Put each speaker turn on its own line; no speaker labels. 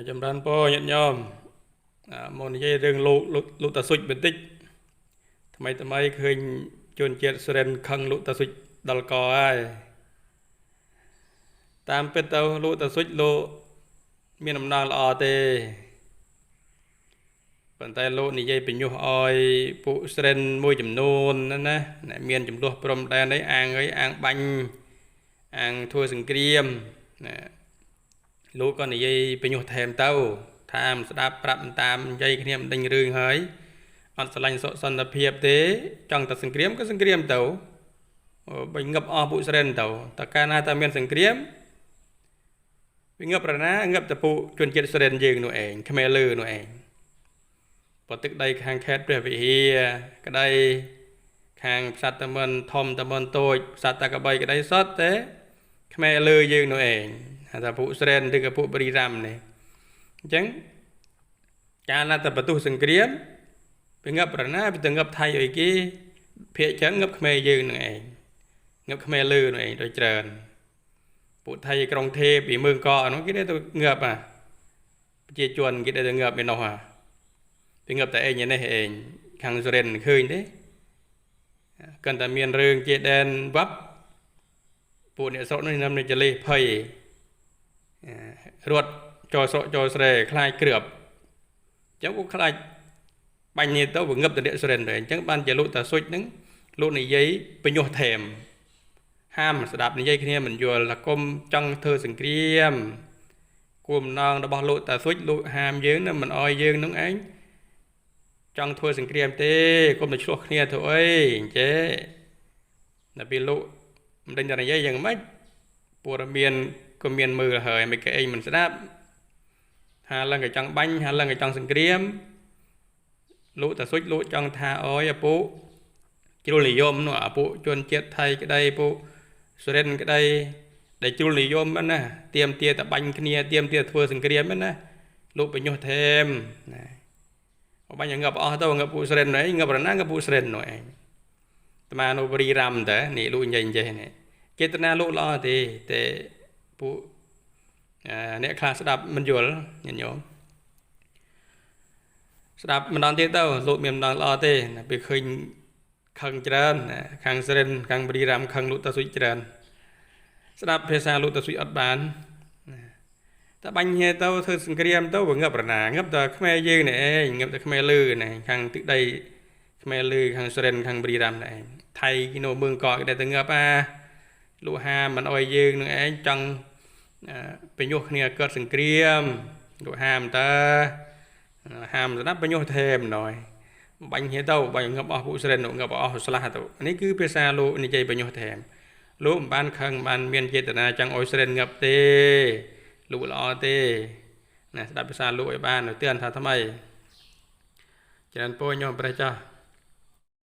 ចម្រើនពរញាតិញោមមកនិយាយរឿងលោកលោកតាស៊ុចបន្តិចថ្មីថ្មីឃើញជនជាតិសុរិនខឹងលោកតាស៊ុចដល់កហើយតាមពិតទៅលោកតាស៊ុចលោកមានអំណាចល្អទេប៉ុន្តែលោកនិយាយបញ្ញុះឲ្យពួកស្រិនមួយចំនួនណាអ្នកមានចំនួនព្រំដែននេះអាងអីអាងបាញ់អាងធ្វើសង្គ្រាមណាលោកក៏និយាយបញ្ញុះថែមទៅថាមិនស្ដាប់ប្រាប់តាមនិយាយគ្នាមិនដេញរឿងហើយអត់ស្រឡាញ់សុខសន្តិភាពទេចង់តែសង្គ្រាមក៏សង្គ្រាមទៅបើងឹបអស់ពួកស្រិនទៅតើកាលណាតែមានសង្គ្រាមវាងឹបរណាងឹបតែពួកជនជាតិស្រិនយើងនោះឯងខ្មែរលើនោះឯងបើទឹកដីខាងខេត្តព្រះវិហារក្តីខាងផ្សារតមិនធំតមិនតូចផ្សារតាកបីក្តីសតទេខ្មែរលើយើងនោះឯងហៅថាពួកស្រែនឬក៏ពួកបរិរមនេះអញ្ចឹងកាលណាតែបន្ទុះសង្គ្រាមវាងឹបរណាវាទៅងឹបថៃអីគេភាកច្រើនងឹបខ្មែរយើងនឹងឯងងឹបខ្មែរលើនោះឯងដូចច្រើនពួកថៃក្រុងទេពពីមើងកកនោះគេទៅងឹបអាប្រជាជនគេទៅងឹបឯនោះអាវាងឹបតែឯងនេះឯងខាងសុរិនឃើញទេកាន់តែមានរឿងជាដែនវ៉ាប់ពួកអ្នកស្រុកនោះនឹងចលេះភ័យរត់ចូលស្រុកចូលស្រែខ្លាចគ្រឿបអញ្ចឹងក៏ខ្លាចបាញ់នេះទៅវាងឹបទៅអ្នកសុរិនទៅអញ្ចឹងបានជាលោកតាស៊ុចហ្នឹងលោកនិយាយបញ្ញុះថែមហាមស្ដាប់និយាយគ្នាមិនយល់ថាគុំចង់ធ្វើសង្គ្រាមគោលបំណងរបស់លោកតាស៊ុចលោកហាមយើងមិនអោយយើងនឹងឯងចង់ធ្វើសង្គ្រាមទេគុំទៅឆ្លោះគ្នាធ្វើអីអញ្ចេះដល់ពេលលោកមិនដឹងតែនិយាយយ៉ាងម៉េចព័ត៌មានក៏មានមើលហើយមិនគេឯងមិនស្ដាប់ហាឡើងក៏ចង់បាញ់ហាឡើងក៏ចង់សង្គ្រាមលោកតាស៊ុចលោកចង់ថាអើយឪពុកជ្រុលនិយមនោះឪពុកជនជាតិថៃក្តីឪពុកសុរិនក្តីដែលជ្រុលនិយមណាទៀមទាតបាញ់គ្នាទៀមទាធ្វើសង្គ្រាមណាលោកបញ្ញុះថែមណាបាញ់ងឹបអស់ទៅងឹបពួកសុរិនឯងងឹបរណាងឹបពួកសុរិននោះឯងអាត្មានៅបរិរមតើនេះលោកនិយាយអញ្ចេះនេះចេតនាលោកល្អទេតែពួកអ្នកខ្លះស្ដាប់មិនយល់ញាតិញោមស្ដាប់ម្ដងទៀតទៅលោកមានម្ដងល្អទេពេលឃើញខឹងច្រើនខាងសុរិនខាងបរិរមខឹងលោកតាស៊ុចច្រើនស្ដាប់ភាសាលោកតាស៊ុចអត់បានតែបាញ់ហេទៅធ្វើសង្គ្រាមទៅវាងឹបរណាងឹបតែខ្មែរយើងនេះឯងងឹបតែខ្មែរលើនេះខាងទឹកដីខ្មែរលើខាងសុរិនខាងបរិរមនេះឯងថៃនៅមើងកកគេទៅងឹបអាលោកហាមិនអោយយើងនឹងឯងចង់បញ្ញុះគ្នាកើតសង្គ្រាមលោកហាមតើហាមស្ដាប់បញ្ញុះថែមណយបាញ់ហេទៅបាញ់ងឹបអស់ពួកសុរិនងឹបអស់ស្លាស់ទៅនេះគឺភាសាលោកនិយាយបញ្ញុះថែមលោកមិនបានខឹងបានមានចេតនាចង់អោយសុរិនងឹបទេលោកល្អទេណាស្ដាប់ភាសាលោកឲ្យបានទៅទឿនថាថ្មីច្រើនពោញោមព្រះចាស់